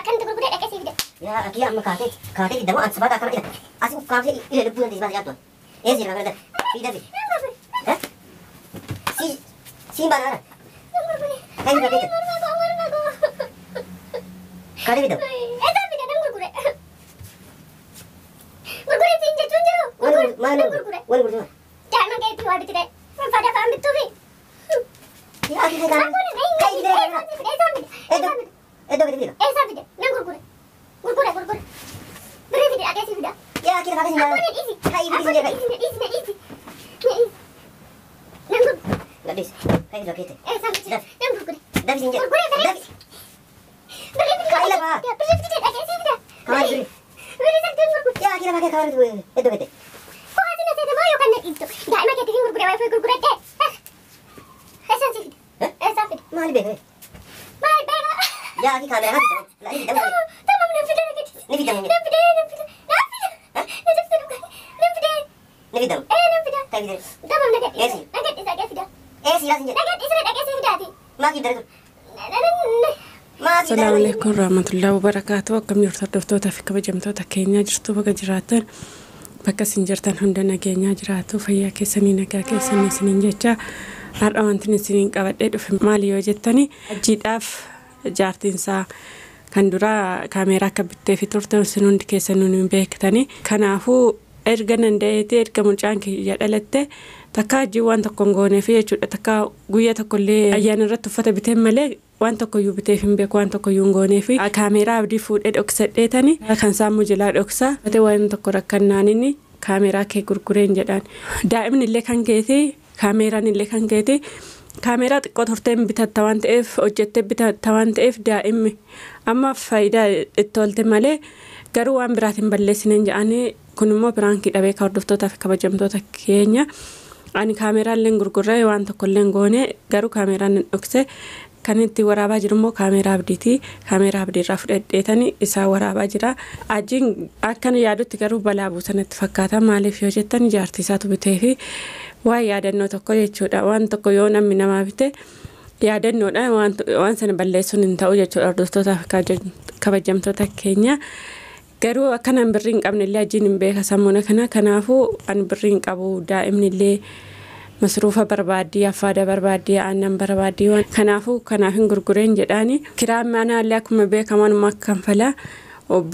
Akkanatti gurguree dhaqee sii fida. Yaa akii amma kaatee kaatee fidda moo ati sabata akkana ila. Asi ukkaamsee ila lubbuu dandeessi baasee nyaattu. Eessi irraa kana fida fi. Si siin baana kana. Kan irraa beekta. Kaatee fidda. Eessaa fida nan gurgure. Gurguree siin jechuun jiru. Maal Nan gurgure. wal gurgure. Daa'ima keetti waa bitite. Fada fa'aan bittuufi. Yaa akii kan kai fidda kana. Eessaa fida? Eddoo eddoo fidda. Eessaa fide? Nan gurgure. Gurgure gurgure. Birrii fide dhaqee sii fida. Yaa akii lafa keessa Akkoo na dhiisi. Kai fidda Akkoo na kai. dhiisi na dhiisi na dhiisi. Na dhiisi. Nan gurgure. Gadhiis. Kai fidda keette. Eessaa fide? Nan gurgure. Dafi siin jedhe. Gurgure birrii. Dafi. Birrii fide. Kai lafa. Birrii fide dhaqee sii fida. Kamaan birrii. Birrii santiin gurgure. Yaa akii lafa keessa kamaan iddoo keette. Kohaati na seete maa yookaan na dhiiftu. Daa'ima keetti hin gurgure waayifii gurguradhee. Eessaan sii fida? Eessaan fida? Maali beekame? Maal beeka? Yaa akii kaameraa kan fidda. Ni fidda. Tamam nan fida na gadhiisi. Ni fidda. Nan fide nan fide nan fide. Na jabsa dhugaa. Nan fide. Ni fidda. Ee nan fida. Kai fidda. Tamam na gadhiisi. Eessi. Na gadhiisi dhaqee fida. Eessi laa siin jedhe. Na gadhiisi dhaqee sii fidaati. Maa kii darbu. Na na na. Maa kii Asalaamu darbu. alaikum warahmatullahi wabarakaatuh. Akkam jirtu hordoftoota fi kabajamtoota keenyaa jirtu bakka jiraatan bakka isin jirtan hunda nageenyaa jiraatu fayyaa keessanii nagaa keessanii isiniin jecha har'a wanti isiniin qabadhee dhufe maali yoo jettani hojiidhaaf jaartiinsaa kan duraa kaameeraa akka bittee fi turte isin hundi keessan nuun beektani. Kanaafuu erga nan da'eeti erga mucaan kiyya dhalatte takka hojii waan tokko hin gooneef jechuudha. Takka guyyaa tokkollee ayyaana irratti uffata biteen malee waan tokkoyyuu biteef hin beeku waan tokkoyyuu hin gooneef kaameeraa abdii fuudhee dhoksadheetani kan saammu jalaa dhoksa waan tokko rakkannaan inni kaameeraa kee gurgureen jedhaan. Daa'imni illee kan keeti kaameeraan illee kan keeti kaameeraa xiqqoo turteen bitatta waan ta'eef hojjettee bitatta waan ta'eef daa'imni amma faayidaa itti oolte malee garuu waan biraatiin balleessineen jedhanii kun immoo biraankii dhabee ka hordoftootaa fi kabajamtoota keenya. Ani kaameeraa illee gurgurree waan tokko illee goone garuu kaameeraan hin dhokse kan itti waraabaa jiru immoo kaameeraa abdiiti. Kaameeraa abdiirraa fudhadheetani isaa waraabaa jira. Ajiin akkan yaadutti garuu balaa buusanatti fakkaata. Maaliif yoo jettan jaartii isaatu bitee fi waan yaadannoo tokko jechuudha. Waan tokko yoo namni namaa bite yaadannoodha waan sana balleessuun hin ta'u jechuudha hordoftootaa fi kabajamtoota keenya. Garuu akkanaan birrii hin qabne illee ajiin hin beeka sammuuna kana. Kanaafuu ani birrii hin qabu daa'imni illee masruufa barbaaddii affaada barbaaddii aannan barbaaddii waan kanaafuu kanaaf hin gurgureen jedhaani. Kiraan manaa illee akkuma beekamanuma kanfala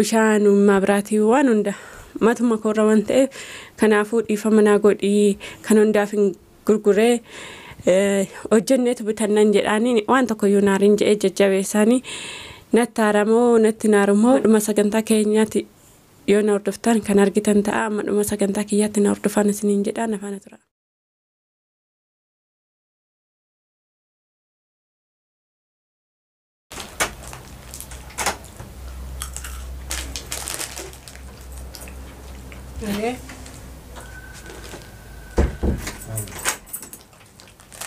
bishaan mabiraatii waan hunda matuma koorra waan ta'eef kanaafuu dhiifama naa godhii kan hundaaf hin gurguree hojjenneetu bitannan jedhaani waan tokkoyyuu naariin jedhee jajjabeessaanii. Natti haaramoo natti naarumoo dhuma sagantaa keenyaatti yoo na hordoftan kan argitan ta'a amma dhuma sagantaa kiyyaatti na hordofan isiniin jedha na faana tura.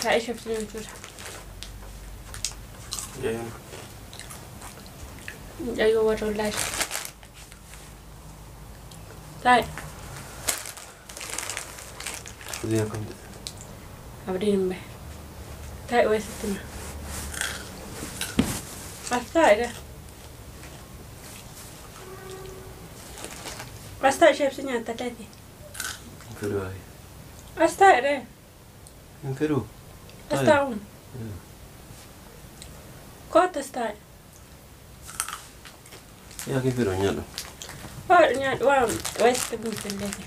Taa'ee shafsinee jechuudha. Mucayyoo warra ollaa ishee. Taa'e. Abdiin hin bahe. Taa'e waa sitti hima. As taa'e. As taa'e ishee ibsi nyaatta leeti. As taa'e. Hin fedhu. As taa'uun. Kootu as taa'e. Yaa kee fedhu nyaadhu. Waa nyaadhu waa waa sitti buufte leeti.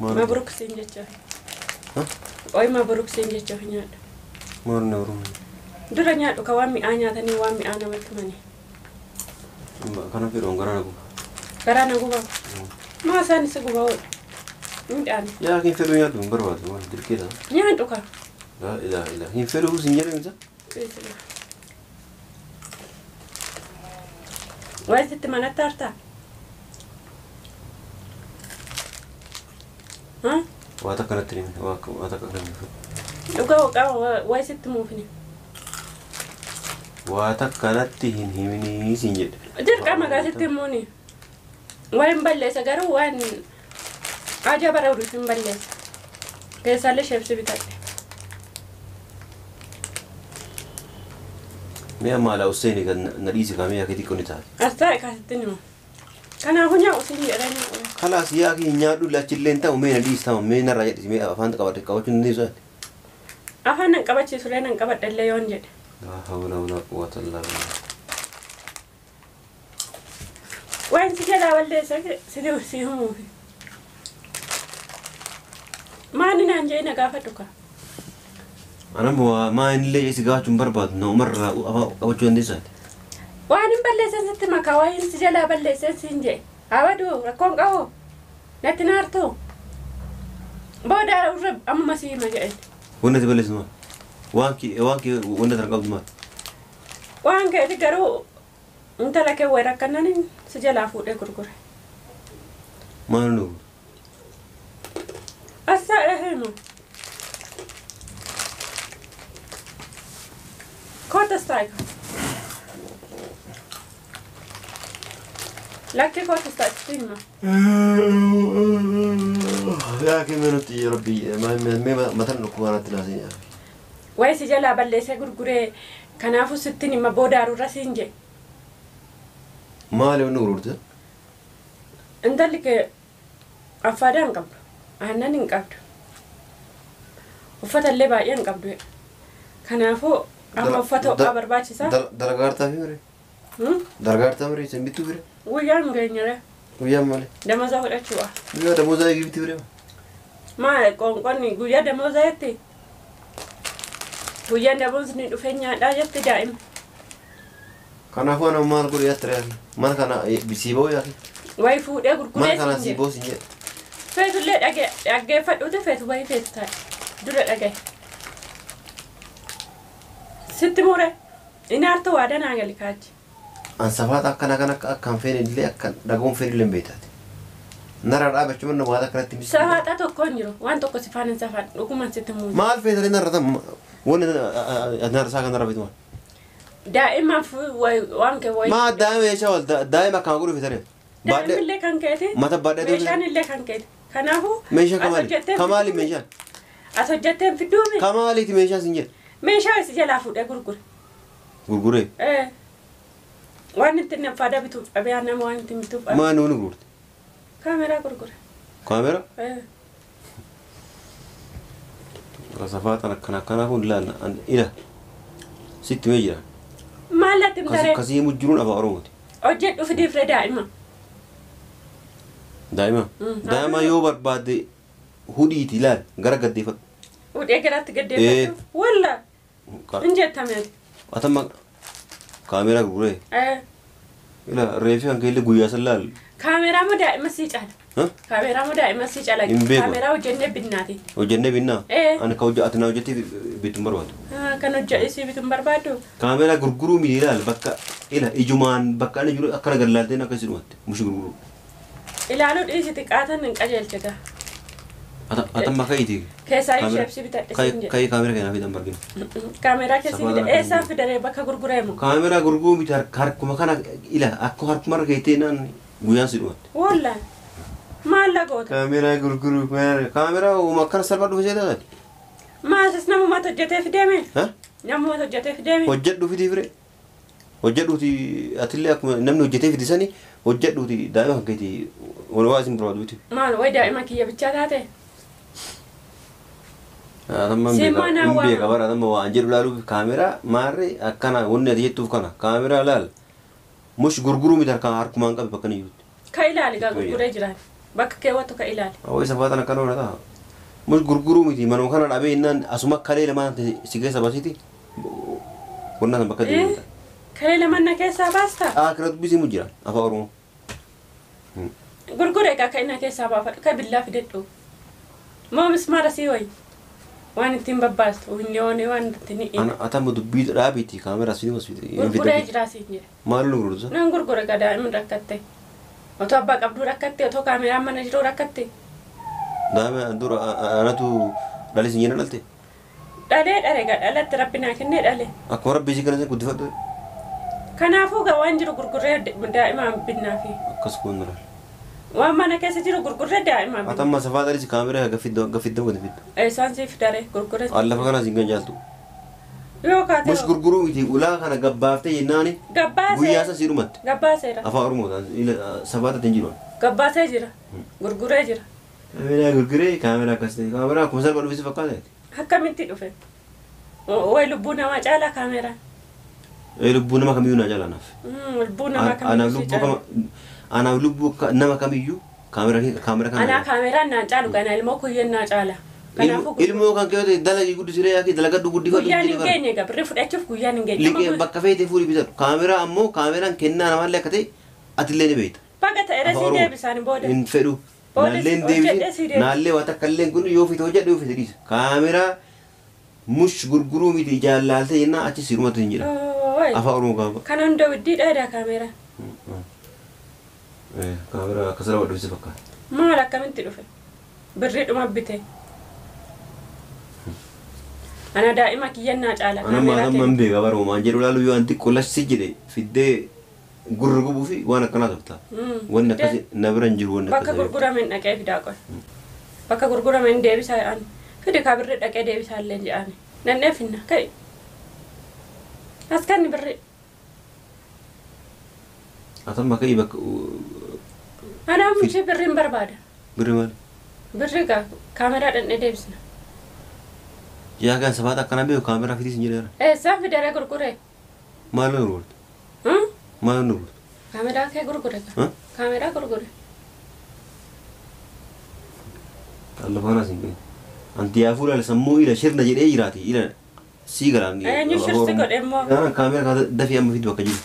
Mabruk siin jechuuf. Oi mabruk siin jechuuf nyaadhu. Maal na oromoo. Dura nyaadhu ka waan mi'aa nyaatanii waan mi'aa namatti himanii. Kana fedhu garaa na guba. Garaa na guba. Maa isaan si guba oolu. Midhaan. Yaa kee fedhu nyaadhu hin barbaadu waan dirqeedha. Nyaadhu ka. Laa ilaaha illaa hin fedhu siin jedhe miti. Waa sitti manatti hartaa? Waa takka natti himi waa takka kana hin fedhu. Dhugaa qaba waa sitti muufni. Waa takka natti hin himinii siin jedhe. Dirqama gaa sitti himuuni. Waa hin balleessa garuu waan ajaa bara oduuf hin balleessa. Keessaallee sheebsi bitadhe. Mee amma alaa Hussein kan na dhiisi kaamee yaa keetii qonni taate. As taa'e kaasitti nima. Kanaafuu nyaa'u siin jedhanii nyaa'u. Kalaas yaa kee nyaadhu achillee hin ta'u mee na dhiisi ta'u mee narraa jedhisi mee afaan qabadhe qabachuu hin dandeessu ati. Afaan nan qabachiisu lee nan qabadhallee yoon jedhe. Laa hawla walaa quwwata illaa billah. Waan si jalaa balleessa si himuufi. Maani naan jee na gaafadhu kaa. Anammoo maa inni si gaafachuu hin barbaadu na umarraa afaan qabachuu dandeessu ati. Waan hin balleessan sitti makaa waan si jalaa balleessan siin jee. Abaduu rakkoon qabu natti naartu. Booda irra amma si hima jedhan. Wanni ati balleessu maal? Waan kee wanni ati qabdu maal? Waan keeti garuu intala kee wayi rakkannaan si jalaa fuudhee gurgure. Maal nu? As taa'ee himu. Kootas taa'e. Lakki kootas taa'e sitti hima. Yaa kee mee nuti rabbi mee mataan dhukkubaa natti naasee nyaata. Wayi si jalaa balleessee gurguree kanaafuu sitti hima booda aruurra siin jee. Maali wanni gurgurte? Intalli kee affaadaa hin qabdu. Aannan hin qabdu. Uffata illee baay'ee hin qabdu. Kanaafuu amma uffata ho'aa barbaachisaa. Dalagaartaa fi miree? Dalagaartaa miree isin bittuu firee? Guyyaan hin geenyere. Guyyaan maali? Damooza fudhachuudha. Guyyaa damooza eegi bitti firee? Maali qoonqonni guyyaa damooza jetti? Guyyaan damoosni dhufee nyaadhaa jetti daa'ima. Kanaafuu ana maal godhu yaa ture mana kana sii ba'u yaa Wayi fuudhee gurguree mana kana sii ba'u siin jedhe. Feetullee dhaggeeffadhuuti feetu wayi feetu taa'e dura dhagaye. Sitti mure inaartu waa danaa gali kaachi. An safaata akkana kana akka hin feene illee akka dhagahuun feene illee hin beektaati. Narra dhaabachuu manna waan akkanatti misi. Safaaxa tokko hin jiru waan tokko si faana hin safaan dhugumaan sitti muuzi. Maal feetanii narra ta'an wanni narra isaa kan narra feetu maal? Daa'imaaf waan kee wayi. Maa daa'ima jecha wal daa'ima akkama godhu feetanii. Daa'imillee kan keeti. Mata baadhee Meeshaan illee kan keeti. Kanaafuu. Meeshaa kamaali? Kamaali meeshaan? As hojjettee fidduumi. Kamaaliiti meeshaan siin jedhe? Meeshaa si jalaa fuudhee gurgure. Gurguree? Waan ittiin affaada bituuf dhabee nama waan ittiin bituuf dhabee. Maa nuuni gurgurte? Kaameraa gurgure. Kaameraa? Safaatan akkana akkanaa kun ilaalla ila sitti mee jira. Maal ati mtaree? Kasii himu jiruun afaan Oromooti. Hojjedhu fidiif daa'ima. Daa'ima? Daa'ima yoo barbaadde hudhiiti ilaali gara gaddeeffadhu. Hudhee garatti gaddeeffadhu? Walla hin jettameeti. Atamma kaameraa gurguree? Ila reefi kan keellee guyyaa san laal. Kaameraa moo daa'ima sii caala? Kaameraa moo daa'ima sii caala? Kaameraa hojjennee binnaati. Hojjennee binnaa? Ani ka hojje ati na hojjettee bituun barbaadu. Kan hojjedhe sii bituun barbaadu? Kaameraa gurguruu miti ilaal bakka ila ijumaan bakka ani jiru akkana gad laalteen akka isin dhumatte mushi gurguruu. Ilaaluu dhiisiti qaatan hin qajeelche gaa. Atamma ka'iiti. Keessaa isheef bitadhe siin jedhe. Ka'ii kaameraa keenyaa fidan bargina. Kaameraa keessi fide eessaan fidaree bakka gurgureemu? Kaameraa gurguruu miti harkuma kana ila akka harkuma irra keettee naan guyyaan si dhumatte. Walla maal lagoota? Kaameraa gurguruu kaameraa uuma akkana salphaa dhufe seetaa taate. Maasis namummaatu hojjetee fideeme? Namummaatu hojjetee fideeme? Hojjedhu fidii firee. Hojjedhuuti atillee akkuma namni hojjetee fidi sani hojjedhuuti daa'ima kan keetii waa isin barbaadu miti. Maal wayi daa'ima kiyya bichaa taate? Atamma hin beeka bara atamma waan jedhu laaluuf kaameraa maarree akkana wanni ati jettuuf kana kaameraa laal mush gurguruu miti harkaan harkumaan qabe bakka inni jirutti. Ka ilaali gaa gurguree jiraan bakka keewwattu ka ilaali. Hawwa isa faatan akkana hojjeta ta'a. Mush gurguruu miti manuma kana dhabee innaan asuma kalee lamaan si keessa basiiti wanna san bakka deemu. Kalee lamaan na keessaa baasta? Akira dubbisii mu jira afaan Oromoo. Gurguree gaa ka inni keessaa baafadhu ka billaa fidadhu. Moo mismaara sii wayi? Waan ittiin babbaastu hunyoonee waan ittiin hi'in. Ana atama dubbii dhaabiiti kaameraa siin masfite. Gurguree jira siin jedhe. Maal nu gurgurta? Nan gurgure gaa daa'imni rakkatte. Otoo abbaa qabduu rakkatte otoo kaameraan mana jiruu rakkatte. Daa'ima dura anatu dhalee siin jenna dhalte? Dhalee dhalee gaa dhalatti rabbi naa kennee dhalee. Akkuma rabbi isii kana isin guddifadhu. Kanaafuu gaa waan jiru gurguree daa'imaan binnaafi. Akkas kun laal. Waan mana keessa jiru gurgurree daa'imaa binna. Atamma safaa dhalis kaameraa gaffiddoo gaffiddoo gadi fiddu. Eessaan siif daree gurgurree. Lafa kanaa siin kan jaaltu. Yoo kaatee Mush gurguruu miti ulaa kana gabbaaftee jennaani. Gabbaasee. Guyyaa isa siirumatti. Gabbaaseera. Afaan Oromoo sabaata hin jiru. Gabbaasee jira. Gurguree jira. Kaameraa gurguree kaameraa akkas ta'e kaameraa akkuma salphaa dhufe si fakkaata. Akkamitti dhufe? Wayi lubbuu namaa caalaa kaameraan. Lubbuu nama kamiyyuu naa caalaa naaf. Lubbuu namaa kamiyyuu si caala. Anaaf lubbuu nama kamiyyuu kaameraa kana. Anaa kaameraan naan caalu kana ilmoo kuyyeen naa caala. Ilmoo kan kee dalagii guddisiree yaakii dalagadhu guddifadhu. Guyyaan hin geenye egaa birrii fudhachuuf guyyaan hin geenye. Liqee bakka feete fuudhii bitadhu. Kaameraa ammoo kaameraan kennaa namaallee akka ta'e atillee ni beekta. Baga ta'eera sii deebisaan booda. Hin fedhu. Naalleen deebisee naallee waa takka illee kun yoo fite hojjedhu yoo fite dhiisa. Kaameraa mush gurguruu miti jaallaltee jennaan achi siirumatti hin jedhamu. Afaan Oromoo gaafa. Kan hunda widdii dheedaa kaameraan. Kaameraa akka salphaa dhufe si fakkaata. Maal akkamitti dhufe? Birrii dhuma bite. Ana daa'ima kiyyannaa caala. Ana maalaan beeka bara waan jedhu laalu yoo anti qollassi jedhe fiddee gurra gubuu fi waan akkanaa tofta. Wanni akkasii na bira hin jiru wanni Bakka akkasii. gurgurameen dhaqee fidaa qoy. Bakka gurgurameen deebisaa jedhan. Fidi kaa birrii dhaqee deebisaa illee jedhan. Nannee finna ka'i. As kanni birrii. Atamma ka'i bakka. Anaa mucee birriin barbaada. Birrii maali? Birrii kaa kaameraa dhaqnee deebisna. Yaa kan sabaata akkana beeku kaameraa fidiis hin jedheera. Eessaan fidaree gurguree? Maal nu gurgurte? Maal nu gurgurte? Kaameraa kee gurgure. Kaameraa gurgure. Allah faana siin beeku. Anti yaa fuula sammuu ila shirna jedhee jiraati ila sii galaan. Eenyu shirsi godhe immoo? Kaameraa kaata dafii amma fidu bakka jiru.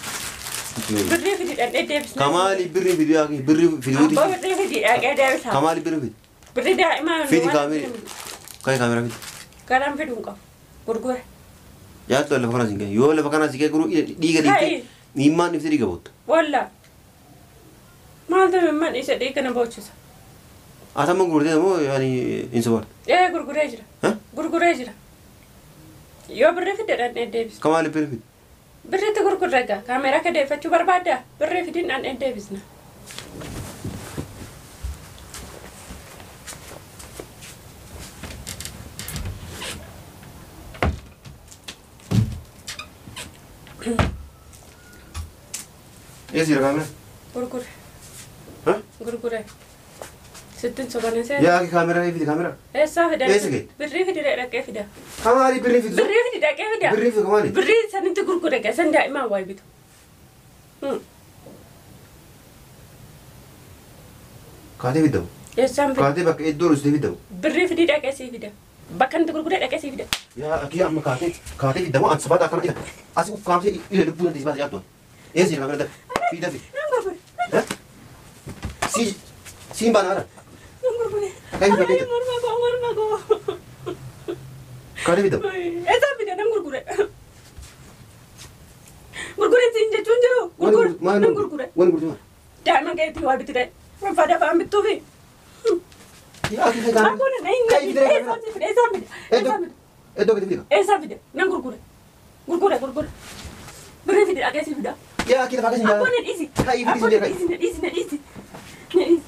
Birrii fidi dhaqnee deebisna. Kamaali birrii fidi yaa birrii fiduuti. Abbaa birrii fidi dhaqee deebisa. Kamaali birrii fidi. Birrii daa'imaa. Fidi kaameraa. Ka'i kaameraa fidi. Karaan fiduun qabu. Gurgure. Jaattu lafa kana siin kee yoo lafa kana si kee guruu dhiiga dhiigte immaan dhiftee dhiiga bootta. Walla. Maaltu immaan isa dhiiga na boochisa? Atamma gurgurtee moo yaani hin sobaarte? Ee gurguree jira. Gurguree jira. Yoo birrii fidde dhaqnee deebisna. Kamaali birrii fidi? Birriitti gurgurre egaa kaameraa kee deeffachuu barbaaddaa? Birrii fidiin dhaqnee deebisna. Eessa jira kaameraan? Gurgure. Gurgure. Sittin sobanee seera. Yaa kaameraa fidi kaameraa. Eessaa fida? Eessa geette? Birrii fidi dhaqee fida. Kamaali birrii fidi? Birrii fidi dhaqee fida. Birrii fidi kamaali? Birrii sanitti gurgure egaa san daa'imaan waa bitu. Kaatee fiddamu? Eessaan fida? Kaatee bakka iddoo dhustee fiddamu? Birrii fidi dhaqee sii fida. Bakka inni gurgure dhaqee sii fida. Yaa akii amma kaatee fiddamu an sabaata akkana ila asii ukkaamsee ila lubbuu dandeessi baasee jaattu. Eessa jira kaameraa dafi? Fidi dafi. Nan gurgure. Siin baana bara. Nan gurgure. Ka'i fidda keessa. Morma koo morma koo. Kaatee fiddamu? Eessaan fida nan gurgure. Gurgure siin jechuun jiru. Gurgure. Nan gurgure. Wani gurgure maal? Daa'ima keetti waa bitu ta'e. Fada fa'aan bittuufi. Yaa akii kaameraa. Akkoon na hin Ka'i fidee kaameraa. Eessaan fida eessaan fida. Eessaan fida. Iddoo gadi fida. Eessaan fida nan gurgure. Gurgure gurgure. Birrii fidi dhaqee sii fida. Yaa akii lafa akkasii Akkoon na dhiisi. Ka'i fidi Akkoon siin na jedhe ka'i. dhiisi na dhiisi na dhiisi. Na dhiisi.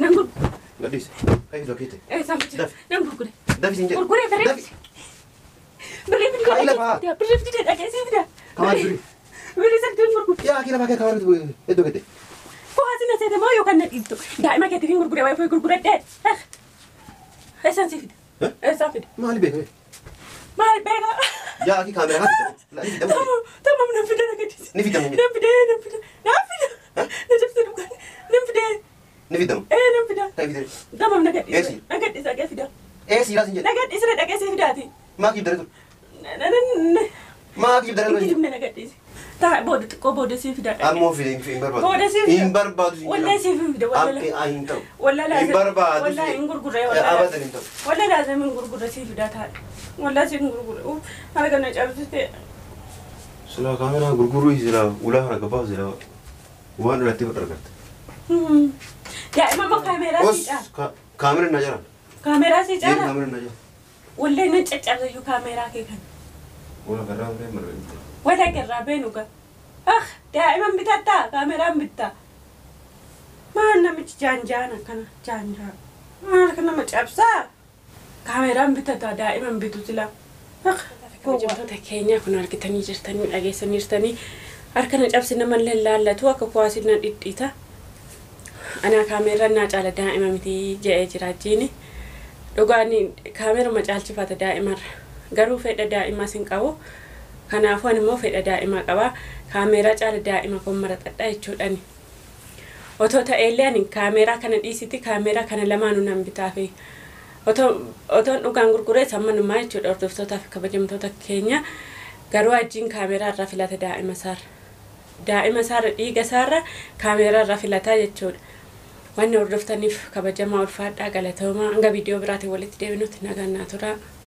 Nan gurgure. Gadhiisi. Ka'i fida keette. Eessaan fida. Dafi. Nan gurgure. Dafi siin jedhe. Gurgure birrii Dafi. fidi. Birrii fidi Ka'i dhaqee lafa. sii fida. Birrii fidi dhaqee sii fida. Kamaali birrii. Birrii santiin gurgure. Yaa akii lafa kee kaameraa iddoo gadi. Kuwaasi na seete moo yookaan na dhiiftu? Daa'ima keetti hin gurgure waayee gurguradhee. Eessaan sii fida? Eessaan fida? Maali beeka? Maal beeka? Yaa akii kaameraa haa fiddamu. Tamam tamam nan fida na gadhiisi. Ni fiddamu. Nan fide nan fida nan fida. Na jabsa dhugaan nan fide. Ni fiddamu. Ee nan fida. Ka'i fidee. Tamam na gadhiisi. Eessi? Na gadhiisi dhaqee fida. Eessi jira siin jedhe. Na gadhiisi na dhaqee sii fidaati. Maa kijibdaree ture? Na na na. Maa kijibdaree ture? Kijibne na gadhiisi. Taa booda xiqqoo booda sii fida. Ammoo fide hin barbaadu. Booda sii fida. Hin barbaadu siin jedha. Wallahi siif hin fida wallahi. Am hin ta'u. Wallahi Hin laazim. barbaadu. Wallahi hin gurgurre Abadan hin ta'u. Wallahi laazim hin gurgurre sii fida taa'e. Wallahi siif hin gurgurre. Harka na cabsite. Silaa kaameraa gurguruu silaa ulaa kana gabaaf silaa waan irratti argatte. Daa'ima immoo kaameraa sii caala. Kaameraa na jalaan. Kaameraa sii caala. Kaameraa na jalaan. Wallahi nan caccabsayyuu kaameraa kee kana. Wala garraa bee marga. Wala garraa bee nuga. Ah daa'iman bitattaa kaameraan bittaa. Maal namichi jaanjaan akkana jaanjaan. Maal kana nama cabsaa? Kaameraan bitataa daa'iman bitu silaa. Ah. Kabajamtoota keenya kun argitanii jirtanii dhageessanii jirtanii harka na cabsi namallee laallatu akka kuwaasii na dhidhiita. Anaa kaameeraan naa caala daa'ima miti jedhee jira ajjiini. Dhugaan kaameeruma caalchifata daa'imarra. Garuu fedha daa'imaas hin qabu. Kanaafuu ani immoo fedha daa'imaa qaba. Kaameeraa caala daa'ima kun maraxadha jechuudhaani. Otoo ta'ellee ani kaameeraa kana dhiisiti kaameeraa kana lamaanuu nan bitaafi. Otoon dhugaan gurguree sammanumaa jechuudha hordoftootaa fi kabajamtoota keenya. Garuu ajjiin kaameeraa irraa filata daa'ima isaarra. Daa'ima isaarra dhiiga isaarra kaameeraa irraa filataa jechuudha. Wanni hordoftaniif kabajamaa ulfaadhaa galatoomaa hanga viidiyoo biraatiin walitti deebinutti nagaan naa turaa.